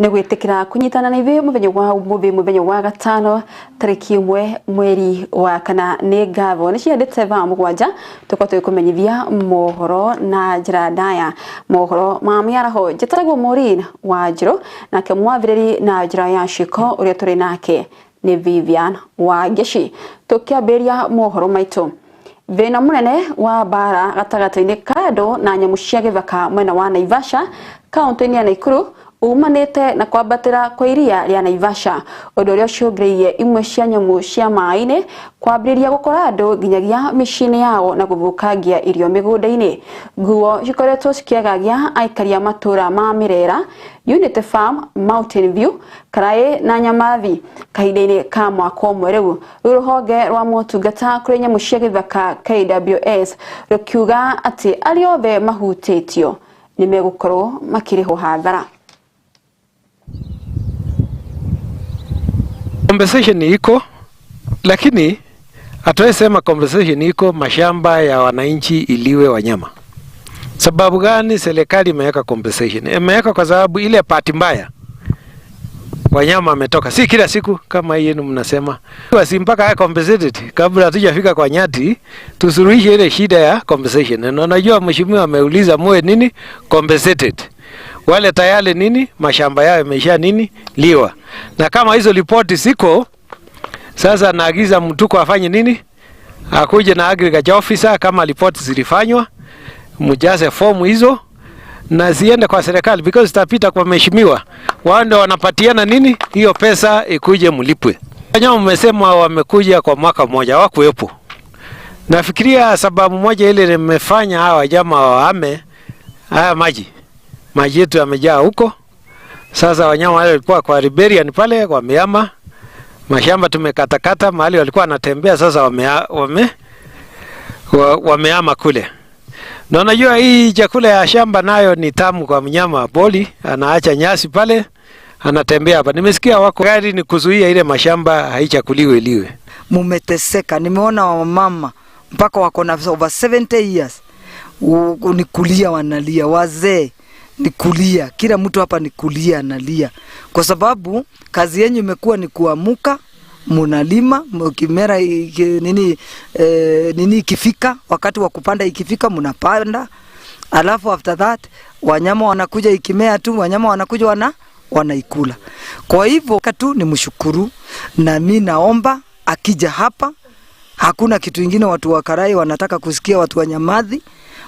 Nĩ gwĩtĩkĩra kũnyitana na ithuĩ mũthenya wa ũmũthĩ, mũthenya wa gatano, tarĩki 1 mweri wa 4. Nĩ ngatho nĩ ciandĩte thaa 7 tũkorwo tũgĩkũmenyithia mohoro na njĩra ndaya, mohoro ma mĩaraho. Njĩtagwo Maureen Wanjirũ, nake mwathĩrĩri na njĩra ya ciĩko ũrĩa tũrĩ nake nĩ Vivian Wangeci. Tũkĩambĩrĩria mohoro maitũ, thĩna mũnene wa mbara gatagatĩ-inĩ ka andũ na nyamũ cia gĩthaka mwena wa Naivasha, kaunti-inĩ ya Nakuru, umanĩte na kwambatĩra kwa iria rĩa Naivasha, ũndũ ũrĩa ũcũngĩrĩirie imwe cia nyamũ cia maĩ-inĩ kwambĩrĩria gũkora andũ nginyagia mĩciĩ-inĩ yao na gũthũkangia irio mĩgũnda-inĩ. Nguo cikoretwo cikĩagagia aikari a matũũra ma Mĩrera, Unity Farm, Mountain View, Karaĩ na Nyamathi kahinda-inĩ ka mwaka ũmwe rĩu. Rĩu rũhonge rwa motungata kũrĩ nyamũ cia gĩthaka KWS rũkiuga atĩ arĩa othe mahutĩtio nĩ megũkorwo makĩrĩhwo hathara. Compensation iko, lakini hatuwezi sema compensation iko mashamba ya wananchi iliwe wanyama. Sababu gani serikali imeweka compensation? Imeweka kwa sababu ile bahati mbaya wanyama wametoka, si kila siku kama hii yenu mnasema. Si mpaka ya compensated kabla hatujafika kwa nyati, tusuluhishe ile shida ya compensation. Na unajua mheshimiwa ameuliza muwe nini compensated. Wale tayari nini mashamba yao yameisha nini liwa, na kama hizo ripoti siko sasa, naagiza mtuko afanye nini, akuje na agriculture officer kama ripoti zilifanywa, mjaze fomu hizo na ziende kwa serikali because zitapita kwa mheshimiwa, wao ndio wanapatiana nini hiyo pesa ikuje mlipwe. Wanyama mmesema wamekuja kwa mwaka mmoja, hawakuwepo. Nafikiria sababu moja ile nimefanya hawa wanyama wahame haya maji, maji yetu yamejaa huko. Sasa wanyama wale walikuwa kwa riparian pale wamehama, mashamba tumekatakata mahali walikuwa wanatembea, sasa wamehama kule. Na unajua hii chakula ya shamba nayo ni tamu kwa mnyama pori, anaacha nyasi pale, anatembea hapa. Nimesikia wako gari ni kuzuia ile mashamba haichakuliwe iliwe. Mumeteseka, nimeona wamama mpaka wako na over 70 years ni kulia wanalia, wazee ni kulia, kila mtu hapa ni kulia analia, kwa sababu kazi yenyu imekuwa ni kuamuka, munalima mkimera nini, nini ikifika wakati wa kupanda ikifika munapanda, alafu after that wanyama wanakuja, ikimea tu wanyama wanakuja wanaikula. Kwa hivyo tu ni mshukuru, na mi naomba akija hapa hakuna kitu ingine watu wa Karai wanataka kusikia, watu wa Nyamathi,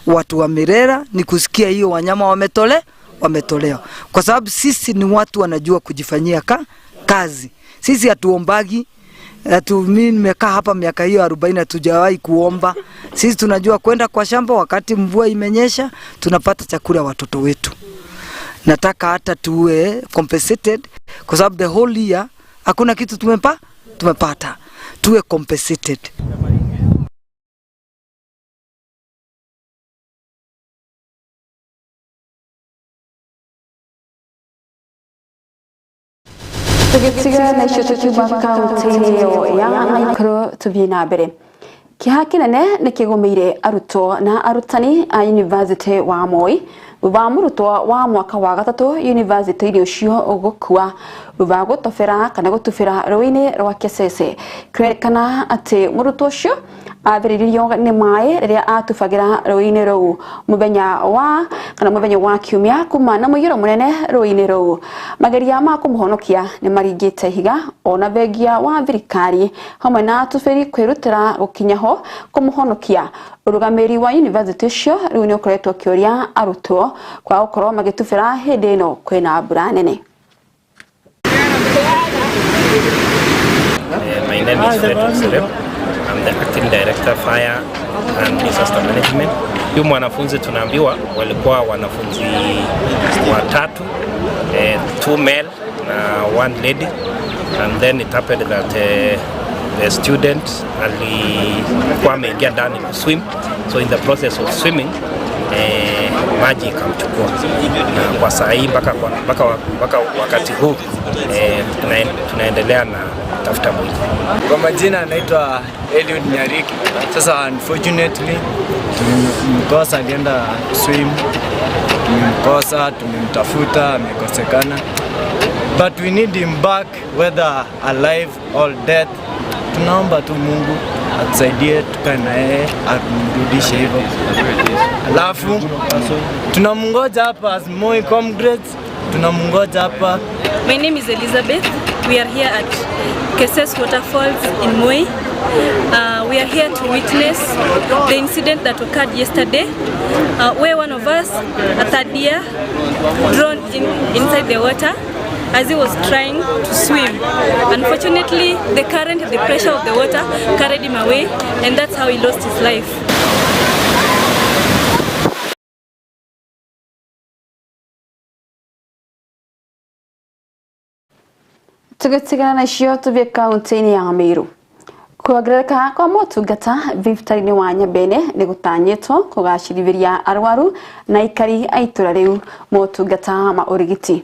watu wa Mirera, ni kusikia hiyo wanyama wametolewa, kwa sababu sisi ni watu wanajua kujifanyia kazi. Sisi hatuombagi. Mimi nimekaa hapa miaka hiyo 40 hatujawahi kuomba. Sisi tunajua kwenda kwa shamba wakati mvua imenyesha, tunapata chakula watoto wetu. Nataka hata tuwe compensated kwa sababu the whole year hakuna kitu tumepata. Tuwe compensated. Tũgĩtiga na icio tũkiuma kaunti-inĩ ĩyo ya Nakuru tũthiĩ na mbere. Kĩeha kĩnene nĩ kĩgũmĩire arutwo na arutani a University wa Moi thutha wa mũrutwo wa mwaka wa gatatũ university-inĩ ũcio gũkua thutha wa gũtobera kana gũtubĩra rũĩ-inĩ rwa Kesese. Kũrerĩkana atĩ mũrutwo ũcio athĩrĩirio nĩ maĩ rĩrĩa atubagĩra rũĩ-inĩ rũu mũthenya wa kana mũthenya wa kiumia kuma na mũiyũro mũnene rũĩ-inĩ rũu. Mageria ma kũmũhonokia nĩ maringĩte ihiga ona thengia wa thirikari hamwe na atubĩri kwĩrutĩra gũkinya ho kũmũhonokia. Ũrũgamĩrĩri wa university ũcio rĩu nĩ ũkoretwo ũkĩũria arutwo kwaga gũkorwo magĩtubĩra hĩndĩ ĩno kwĩna mbura nene. My name is Fred Serep. I'm the acting director fire and disaster management. Huyu mwanafunzi tunaambiwa walikuwa wanafunzi watatu, 2 male na 1 lady, and then it happened that the student alikuwa ameingia ndani kuswim, so in the process of swimming maji ikamchukua, na kwa saa hii mpaka wakati huu tunaendelea na tafuta mwili. Kwa majina anaitwa Eliud Nyariki. Sasa unfortunately tumemkosa, alienda swim, tumemkosa, tumemtafuta, amekosekana. But we need him back whether alive or dead. Tunaomba tu Mungu atusaidie tukae na yeye amrudishe hivyo. Alafu tunamngoja hapa as Moi comrades, tunamngoja hapa. My name is Elizabeth. We are here at Kesses Waterfalls in Moi. We are here to witness the incident that occurred yesterday, where one of us, a third year, drowned inside the water as he was trying to swim. Unfortunately, the current, the pressure of the water carried him away, and that's how he lost his life. Tũgĩtigana na icio tũthiĩ kaunti-inĩ ya Meru. Kuongerereka kwa motungata thibitarĩ-inĩ wa Nyambene nĩ gũtanyĩtwo kũgacĩrithĩria arwaru na aikari a itũra rĩu motungata ma ũrigiti.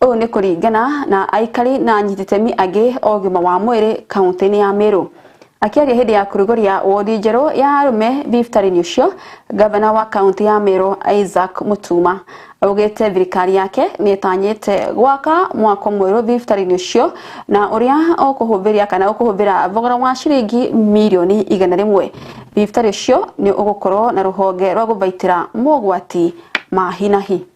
Ũũ nĩ kũringana na aikari na anyiti itemi angĩ a ũgima wa mwĩrĩ kaunti-inĩ ya Meru. Akĩaria hĩndĩ ya kũrugũria wodi njerũ ya arũme thibitarĩ-inĩ ũcio, gavana wa kaunti ya Meru Isaac Mutuma augĩte thirikari yake nĩ ĩtanyĩte gwaka mwako mwerũ thibitarĩ-inĩ ũcio na ũrĩa ũkũhũthĩria kana ũkũhũthĩra thogora wa ciringi mirioni 100. Thibitarĩ ũcio nĩ ũgũkorwo na rũhonge rwa gũthaitĩra mogwati ma hi na hi.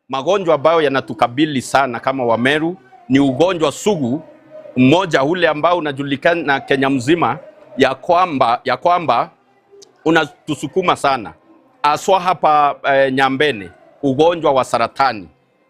Magonjwa ambayo yanatukabili sana kama Wameru ni ugonjwa sugu mmoja ule ambao unajulikana Kenya mzima ya kwamba unatusukuma sana aswa hapa Nyambene. Ugonjwa wa saratani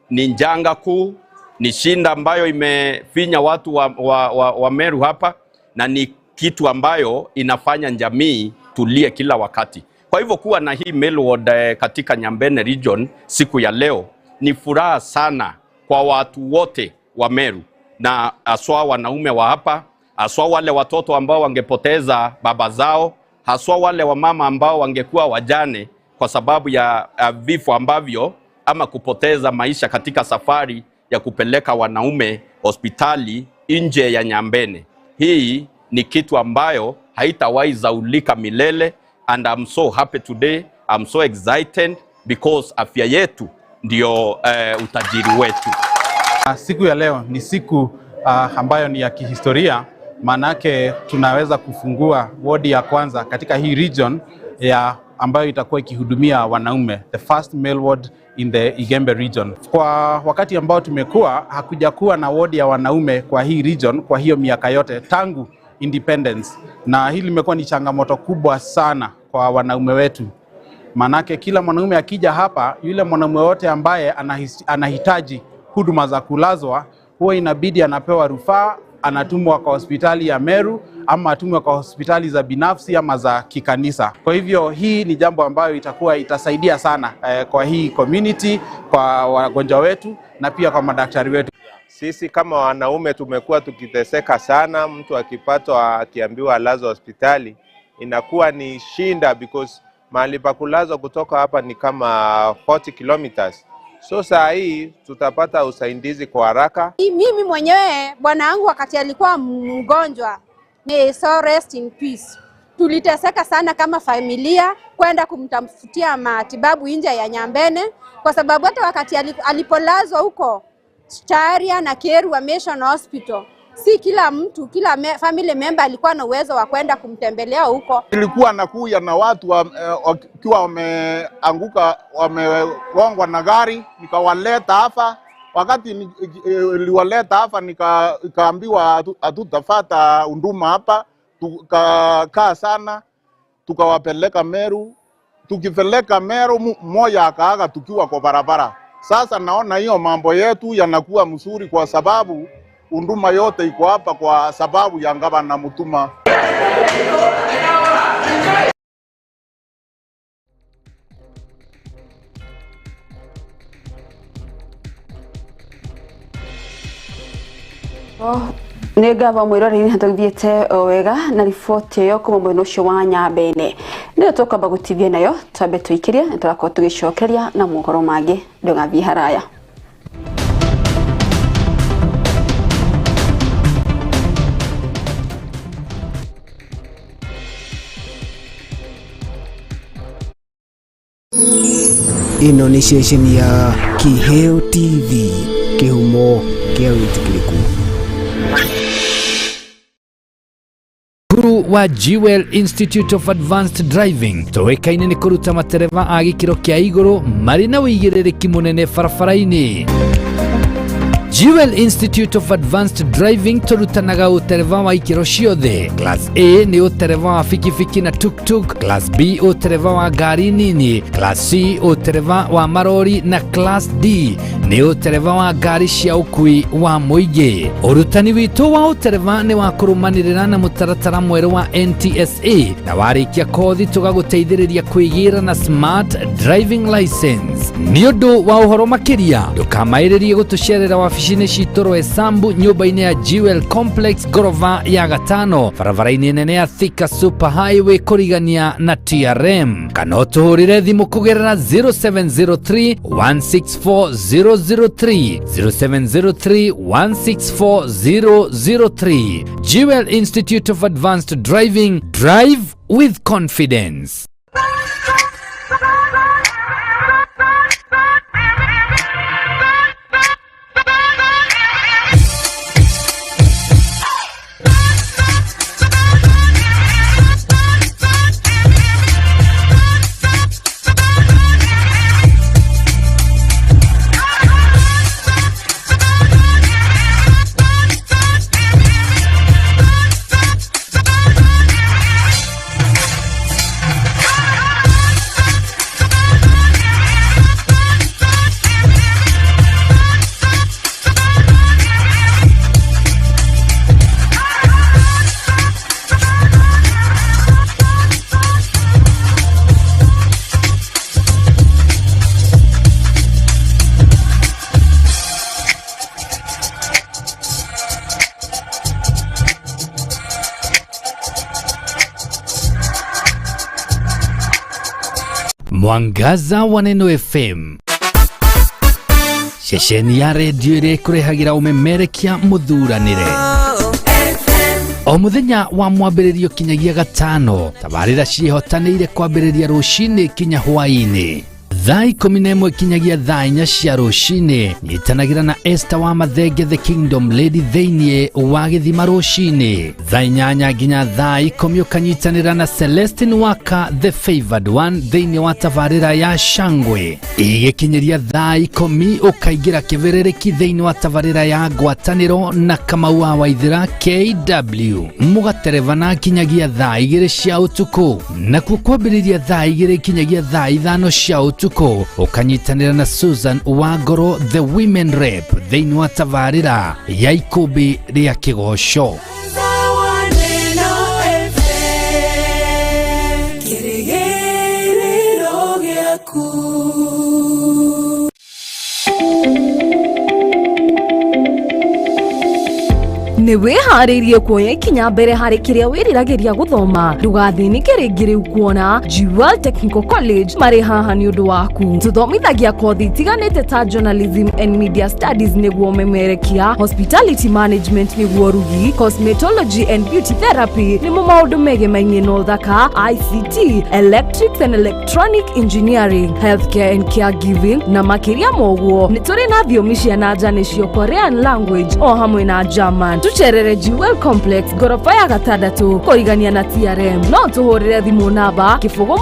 ni njanga kuu, ni shinda ambayo imefinya watu wa Meru hapa, na ni kitu ambayo inafanya jamii tulie kila wakati. Kwa hivyo kuwa na hii male ward katika Nyambene region siku ya leo ni furaha sana kwa watu wote wa Meru, na aswa wanaume wa hapa, aswa wale watoto ambao wangepoteza baba zao, haswa wale wamama ambao wangekuwa wajane kwa sababu ya vifo ambavyo ama kupoteza maisha katika safari ya kupeleka wanaume hospitali nje ya Nyambene. Hii ni kitu ambayo haitawahi zaulika milele, and I'm so happy today, I'm so excited because afya yetu ndio utajiri wetu. Siku ya leo ni siku ambayo ni ya kihistoria, maanake tunaweza kufungua wodi ya kwanza katika hii region ya ambayo itakuwa ikihudumia wanaume, the first male ward in the Igembe region. Kwa wakati ambao tumekuwa hakujakuwa na wodi ya wanaume kwa hii region kwa hiyo miaka yote tangu independence, na hili limekuwa ni changamoto kubwa sana kwa wanaume wetu. Maanake kila mwanaume akija hapa, yule mwanaume wote ambaye anahitaji huduma za kulazwa huwa inabidi anapewa rufaa, anatumwa kwa hospitali ya Meru ama atumwe kwa hospitali za binafsi ama za kikanisa. Kwa hivyo hii ni jambo ambayo itakuwa itasaidia sana kwa hii community, kwa wagonjwa wetu na pia kwa madaktari wetu. Sisi kama wanaume tumekuwa tukiteseka sana. Mtu akipatwa akiambiwa alazwe hospitali inakuwa ni shinda, because mahali pa kulazwa kutoka hapa ni kama 40 kilometers. So saa hii tutapata usaidizi kwa haraka. Mimi mwenyewe bwana wangu wakati alikuwa mgonjwa, may so rest in peace, tuliteseka sana kama familia kwenda kumtafutia matibabu nje ya Nyambene, kwa sababu hata wakati alipolazwa huko Charia na Keru Mission Hospital, si kila mtu, kila family member alikuwa na uwezo wa kwenda kumtembelea huko. Ilikuwa nakuja na watu wakiwa wameanguka, wamegongwa na gari, nikawaleta hapa. Wakati niliwaleta hapa nikaambiwa hatutapata huduma hapa, tukakaa sana, tukawapeleka Meru. Tukipeleka Meru mmoja akaaga tukiwa kwa barabara. Sasa naona hiyo mambo yetu yanakuwa mzuri kwa sababu huduma yote iko hapa kwa sababu ya Gavana Mutuma. Nĩ ngatho mwĩroreri na tũthiĩte wega na riboti ĩyo kuma mwena ũcio wa Nyambene. Nĩyo tũkwamba gũtithia nayo, twambe tũikĩrie na tũgakorwo tũgĩcokeria na mohoro mangĩ. Ndũgathiĩ haraya. Ĩno nĩ ceceni ya Kĩheo TV, kĩhumo kĩa wĩtĩkĩrĩku. Cukuru wa Jewel Institute of Advanced Driving tũĩkaine nĩ kũruta matereba a gĩkĩro kĩa igũrũ marĩ na ũigĩrĩrĩki mũnene barabara-inĩ. Jewel Institute of Advanced Driving tũrutanaga ũtereba wa ikĩro ciothe. Class A nĩ ũtereba wa bikibiki na tuktuk, Class B ũtereba wa ngari nini, Class C ũtereba wa marori na Class D nĩ ũtereba wa ngari cia ũkui wa mũingĩ. Ũrutani witũ wa ũtereba nĩ wa kũrũmanĩrĩra na mũtaratara mwerũ wa NTSA na warĩkia kothi tũgagũteithĩrĩria kwĩgĩra na smart driving license. Nĩ ũndũ wa ũhoro makĩria ndũkamaĩrĩrie gũtũcerera wabici-inĩ citũ Roysambu nyũmba-inĩ ya Jewel Complex ngorova ya gatano barabara-inĩ nene ya Thika Super Highway kũrigania na TRM, kana ũtũhũrĩre thimũ kũgerera 0703 164 003, 0703 164 003. Jewel Institute of Advanced Driving, drive with confidence. Mwangaza wa Neno FM, ceceni ya redio ĩrĩa ĩkũrehagĩra ũmemerekia mũthuranĩre o mũthenya wa mwambĩrĩrio kinyagia gatano. Tabarĩra ciĩhotanĩire kwambĩrĩria rũcinĩ kinya hwaĩ-inĩ thaa 11 kinyagia thaa 4 cia rũcinĩ. Nyitanagĩra na Esther wa Mathenge the Kingdom Lady thĩinĩ wa gĩthima rũcinĩ thaa 8 nginya thaa 10, ũkanyitanĩra na Celestine Waka the Favored One thĩinĩ wa tabarĩra ya Shangwe. Igĩkinyĩria thaa 10 ũkaingĩra kĩbĩrĩrĩki thĩinĩ wa tabarĩra ya ngwatanĩro na Kamau wa Waithĩra KW, mũgaterebana kinyagia thaa 2 cia ũtukũ. Nakuo kwambĩrĩria thaa 2 kinyagia thaa 5 cia ũtukũ ũkanyitanĩra na Susan Wangoro the Women Rep thĩinĩ wa tabarĩra ya ikũmbĩ rĩa kĩgoco. Nĩ wĩharĩirie kuoya ikinya mbere harĩ kĩrĩa wĩriragĩria gũthoma? Ndũgathĩnĩke rĩngĩ rĩu kuona Jewel Technical College marĩ haha nĩ ũndũ waku. Tũthomithagia kothi itiganĩte ta journalism and media studies nĩguo memerekia, hospitality management nĩguo rugi, cosmetology and beauty therapy nĩmo maũndũ megemainie na ũthaka, ICT, electrics and electronic engineering, healthcare and caregiving na makĩria ma ũguo nĩ tũrĩ na thiomi cia na nja nĩcio Korean language o hamwe na German. Tucerere Jewel Complex ngoroba ya gatandatũ kũrigania na TRM. No tũhũrĩre thimũ namba 0 7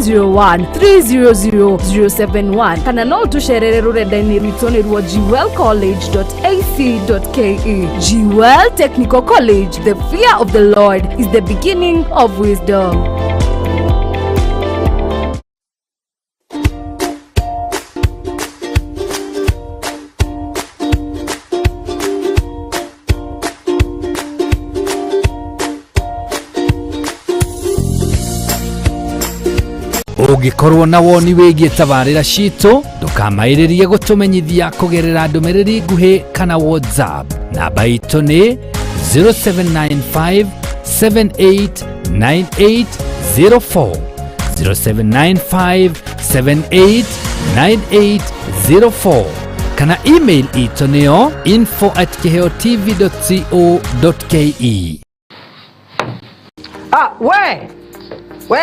0 1 3 0 0 0 0 7 1 nĩyo 0701 300 071, kana no tũcerere rũrenda-inĩ rwitũ nĩruo jewelcollege.ac.ke. Jewel Technical College, the fear of the Lord is the beginning of wisdom. Ũngĩkorwo na woni wĩgiĩ tabarĩra citũ, ndũkamaĩrĩrie gũtũmenyithia kũgerera ndũmĩrĩri nguhĩ kana WhatsApp. Namba itũ nĩ 0795 789804, 0795 789804, kana email itũ nĩyo info@kiheotv.co.ke. Ah, we! We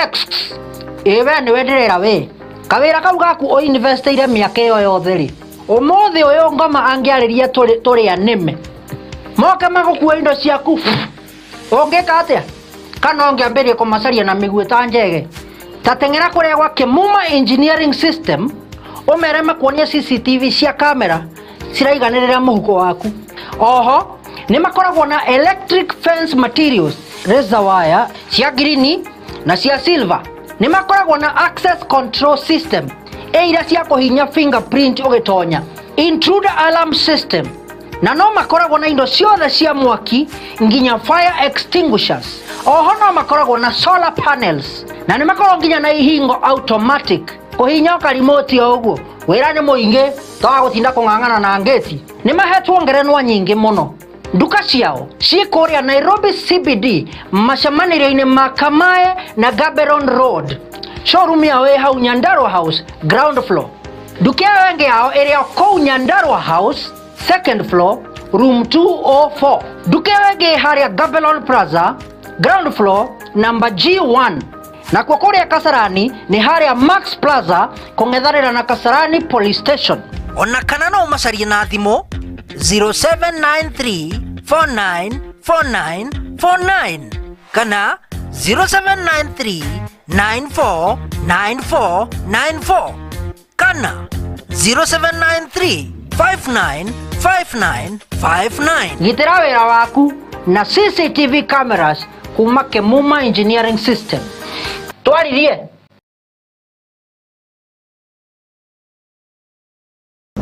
ĩ we nĩwe ndĩrera we kawĩra kau gaku ũinvestĩire mĩaka ĩyo yothe rĩ, ũmũthĩ ũyũ ngoma angĩarĩria tũrĩa nĩme moke magũkua indo ciaku, ũngĩka atĩa? Kana ũngĩambĩrĩria kũmacaria na mĩguĩ ta njege? Ta teng'era kũrĩa gwa Kĩmuma Engineering System ũmere makuonie CCTV cia kamera ciraiganĩrĩra mũhuko waku. Oho nĩ makoragwo na electric fence materials, razor wire cia ngirini na cia silver. Nĩ makoragwo na access control system ĩ iria cia kũhinya fingerprint ũgĩtonya, intruder alarm system, na no makoragwo na indo ciothe cia mwaki nginya fire extinguishers. Oho no makoragwo na solar panels na nĩ makoragwo nginya na ihingo automatic kũhinya karimoti o ũguo. Wĩra nĩ mũingĩ toga gũtinda kũng'ang'ana na ngĩti. Nĩ mahetwo ngerenwa nyingĩ mũno. Nduka ciao ciĩ kũrĩa Nairobi CBD macemanĩrio-inĩ ma Kamae na Gaborone Road. Showroom yao ĩ hau Nyandarua House ground floor. Nduka ĩyo ĩngĩ yao ĩrĩ o kũu Nyandarua House second floor room 204. Nduka ĩyo ĩngĩ ĩ harĩa Gaborone Plaza ground floor number G1. Nakuo kũrĩa Kasarani nĩ harĩa Max Plaza kũng'ethanĩra na Kasarani Police Station. Ona kana no ũmacarie na thimũ 0793 494949 kana 0793 949494 kana 0793 595959. Gitĩra wĩra waku na CCTV cameras kuma Kĩmuma Engineering System. Twaririe.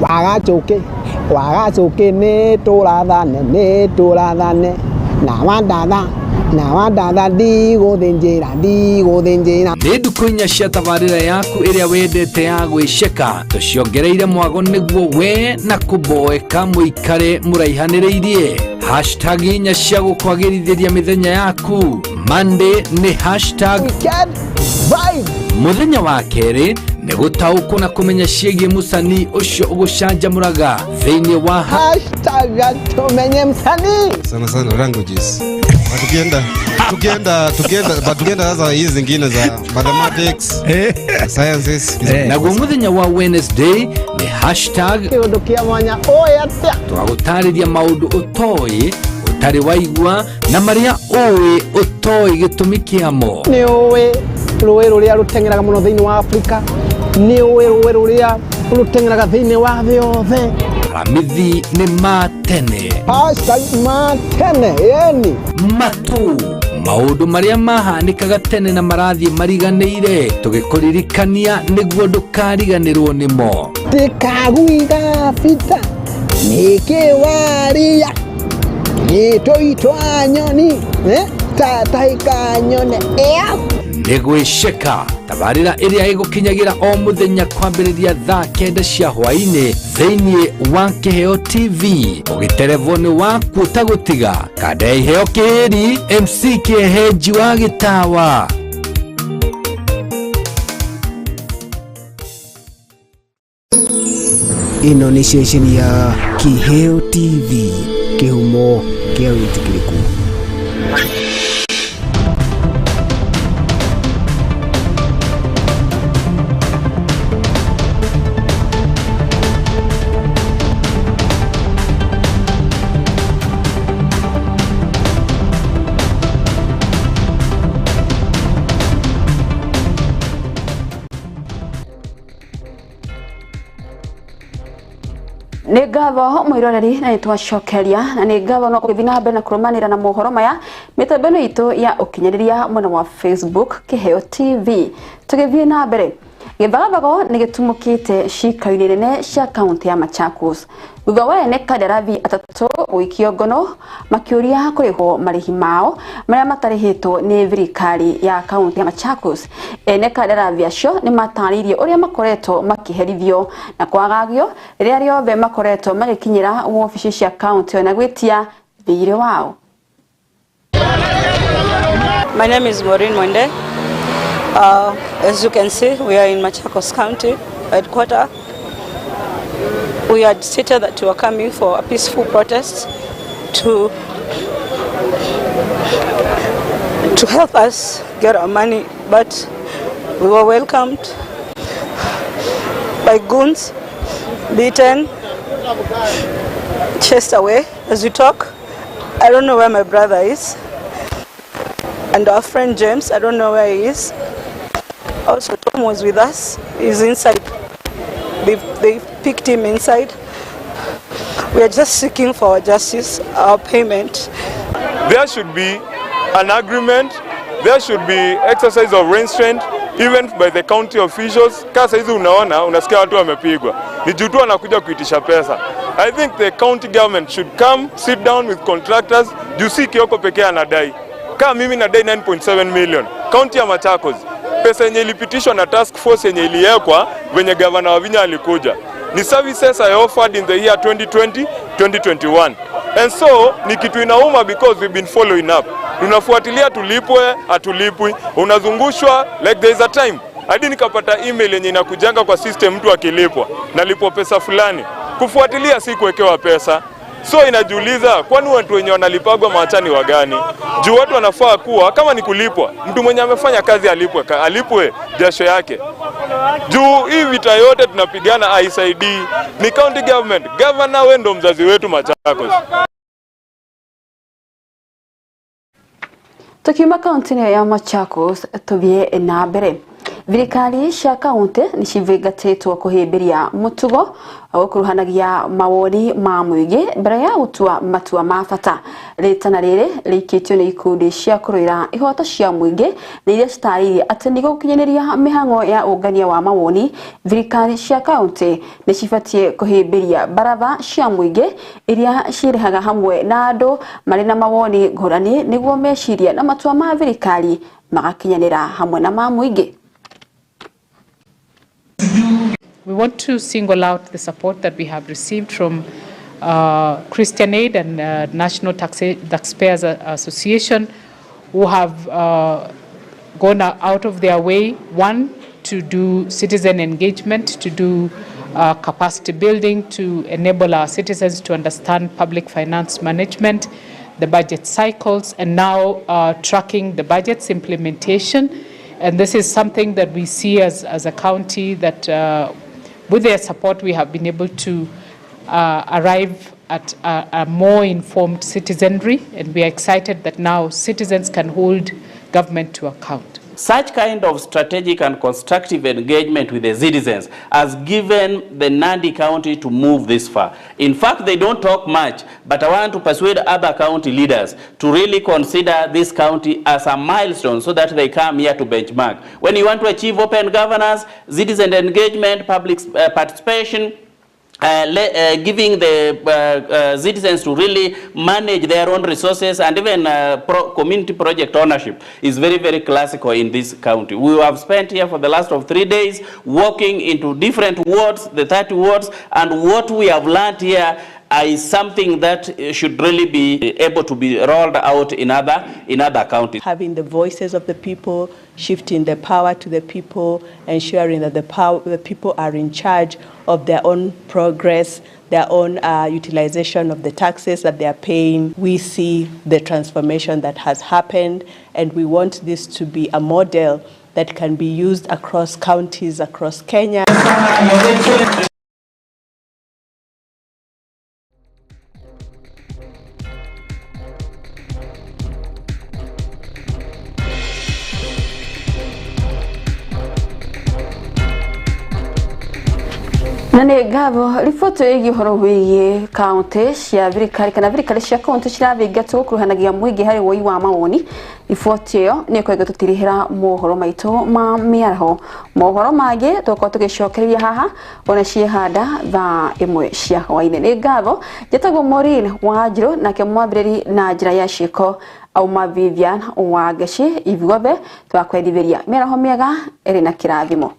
Wagacũkĩ wagacũkĩ nĩ tũrathane nĩ tũrathane na wandatha na wandatha ndigũthĩnjĩra ndigũthĩnjĩra. Nĩ ndukũ inya cia tabarĩra yaku ĩrĩa wendete ya gwĩceka tũciongereire mwago nĩguo we na kũboeka mũikare mũraihanĩrĩirie. Hashtag inya cia gũkwagĩrithĩria mĩthenya yaku. Monday nĩ hashtag weekend vibe. Mũthenya wa kerĩ nĩ gũtaũkwo na kũmenya ciĩgiĩ mũcanii ũcio ũgũcanjamũraga thĩinĩ wa hashtag tumenye msanii. Sana sana languages. But tukienda but tukienda sasa hizi zingine za mathematics, sciences. Naguo mũthenya wa Wednesday nĩ hashtag kĩũndũ kĩa mwanya ũĩ atĩa. Tũgagũtarĩria maũndũ ũtoĩ ũtarĩ waigua na marĩa ũĩ ũtoĩ gĩtũmi kĩamo. Nĩ ũĩ rũĩ rũrĩa rũteng'eraga mũno thĩinĩ wa Afrika? Nĩ ũĩ rũĩ rũrĩa rũteng'eraga thĩinĩ wa thĩ yothe? Aramithi nĩ ma tene. Hashtag ma tene yani matu maũndũ marĩa mahanĩkaga tene na marathiĩ mariganĩire tũgĩkũririkania nĩguo ndũkariganĩrwo nĩmo. Tikaguiga bita nĩkĩ waria gĩtũitwa nyoni tatahĩka nyone ĩa. Nĩ gwĩceka tabarĩra ĩrĩa ĩgũkinyagĩra o mũthenya kwambĩrĩria thaa 9 cia hwaĩ-inĩ thĩinĩ wa Kĩheo TV ũgĩterevwo nĩ waku ũtagũtiga kanda ya Iheo Kĩĩri MC Kĩehenji wa Gĩtawa. Ĩno nĩ ceceni ya Kĩheo TV, kĩhumo kĩa wĩtĩkĩrĩku. Nĩ ngatho mwĩroreri na nĩ twacokeria na nĩ ngatho no gũgĩthiĩ na mbere na kũrũmanĩra na mohoro maya mĩtambo ĩno itũ ya ũkinyanĩria mwena wa Facebook Kĩheo TV. Tũgĩthiĩ na mbere, gĩthagathago nĩ gĩtumũkĩte ciikaro-inĩ nene cia kaunti ya Machakos thutha wa ene kandarathi atatũ gũikio ngono makĩũria kũrĩhwo marĩhi mao marĩa matarĩhĩtwo nĩ thirikari ya kaunti ya Machakos. Ene kandarathi acio nĩ matarĩirie ũrĩa makoretwo makĩherithio na kwagagio rĩrĩa rĩothe makoretwo magĩkinyĩra wabici cia kaunti na gwĩtia thirĩ wao. My name is Maureen Mwende. As you can see, we are in Machakos County headquarters. We had stated that we were coming for a peaceful protest to to help us get our money, but we were welcomed by goons, beaten, chased away. As we talk, I don't know where my brother is, and our friend James, I don't know where he is. Also, Tom was with us. He's inside. They picked him inside. We are just seeking for our justice, our payment. There should be an agreement. There should be exercise of restraint even by the county officials. Kasa hizi unaona, unasikia watu wamepigwa. Ni juu tu wanakuja kuitisha pesa. I think the county government should come sit down with contractors. Juu si Kioko pekee anadai. Kama mimi nadai 9.7 million. County ya Machakos, pesa yenye ilipitishwa na task force yenye iliwekwa venye gavana Wavinya alikuja ni services I offered in the year 2020 2021, and so ni kitu inauma because we've been following up, tunafuatilia tulipwe, atulipwi, unazungushwa. Like there is a time hadi nikapata email yenye inakujanga kwa system, mtu akilipwa nalipwa pesa fulani, kufuatilia si kuwekewa pesa. So inajiuliza, kwani watu wenye wanalipagwa machani wa gani? Juu watu wanafaa kuwa kama ni kulipwa, mtu mwenye amefanya kazi alipwe, alipwe jasho yake. Juu hii vita yote tunapigana haisaidii. Ni county government, governor, wewe ndo mzazi wetu Machakos. Tukiuma kaunti-inĩ ya Machakos tũthiĩ na mbere. Thirikari cia kaunti nĩ civingatĩtwo kũhĩmbĩria mũtugo wa gũkuruhanagia mawoni ma mũingĩ mbere ya gũtua matua ma bata. Rĩtana rĩrĩ rĩikĩtio nĩ ikundi cia kũrũĩra ihoto cia mũingĩ na iria citarĩirie atĩ nĩguo gũkinyanĩria mĩhang'o ya ũngania wa mawoni, thirikari cia kaunti nĩ cibatiĩ kũhĩmbĩria baratha cia mũingĩ iria cirehaga hamwe na andũ marĩ na mawoni ngũrani nĩguo meciria na matua ma thirikari magakinyanĩra hamwe na ma mũingĩ. We want to single out the support that we have received from Christian Aid and National Taxpayers Association, who have gone out of their way, one, to do citizen engagement, to do capacity building, to enable our citizens to understand public finance management, the budget cycles, and now tracking the budget's implementation. And this is something that we see as a county that with their support we have been able to arrive at a more informed citizenry, and we are excited that now citizens can hold government to account. Such kind of strategic and constructive engagement with the citizens has given the Nandi County to move this far. In fact, they don't talk much, but I want to persuade other county leaders to really consider this county as a milestone so that they come here to benchmark. When you want to achieve open governance, citizen engagement, public participation, giving the citizens to really manage their own resources, and even community project ownership is very, very classical in this county. We have spent here for the last of 3 days walking into different wards, the 30 wards, and what we have learned here is something that should really be able to be rolled out in other counties. Having the voices of the people, shifting the power to the people, ensuring that the people are in charge of their own progress, their own utilization of the taxes that they are paying. We see the transformation that has happened, and we want this to be a model that can be used across counties, across Kenya. Na nĩ ngatho riboti ĩgiĩ ũhoro wĩgiĩ kaunti cia thirikari kana thirikari cia kaunti cirathingatwo gũkuruhanagia mũingĩ harĩ woi wa mawoni. Riboti ĩyo nĩ ĩkoretwo tũtirihĩra mohoro maitũ ma mĩaraho. Mohoro mangĩ tũgũkorwo tũgĩcokereria haha ona ciehanda thaa 1 cia hwaĩ-inĩ. Nĩ ngatho njĩtagwo Maureen Wanjirũ, nake mwambĩrĩri na njĩra ya ciĩko auma Vivian Wangeci. Ithuothe twakwendithĩria mĩaraho mĩega ĩrĩ na kĩrathimo.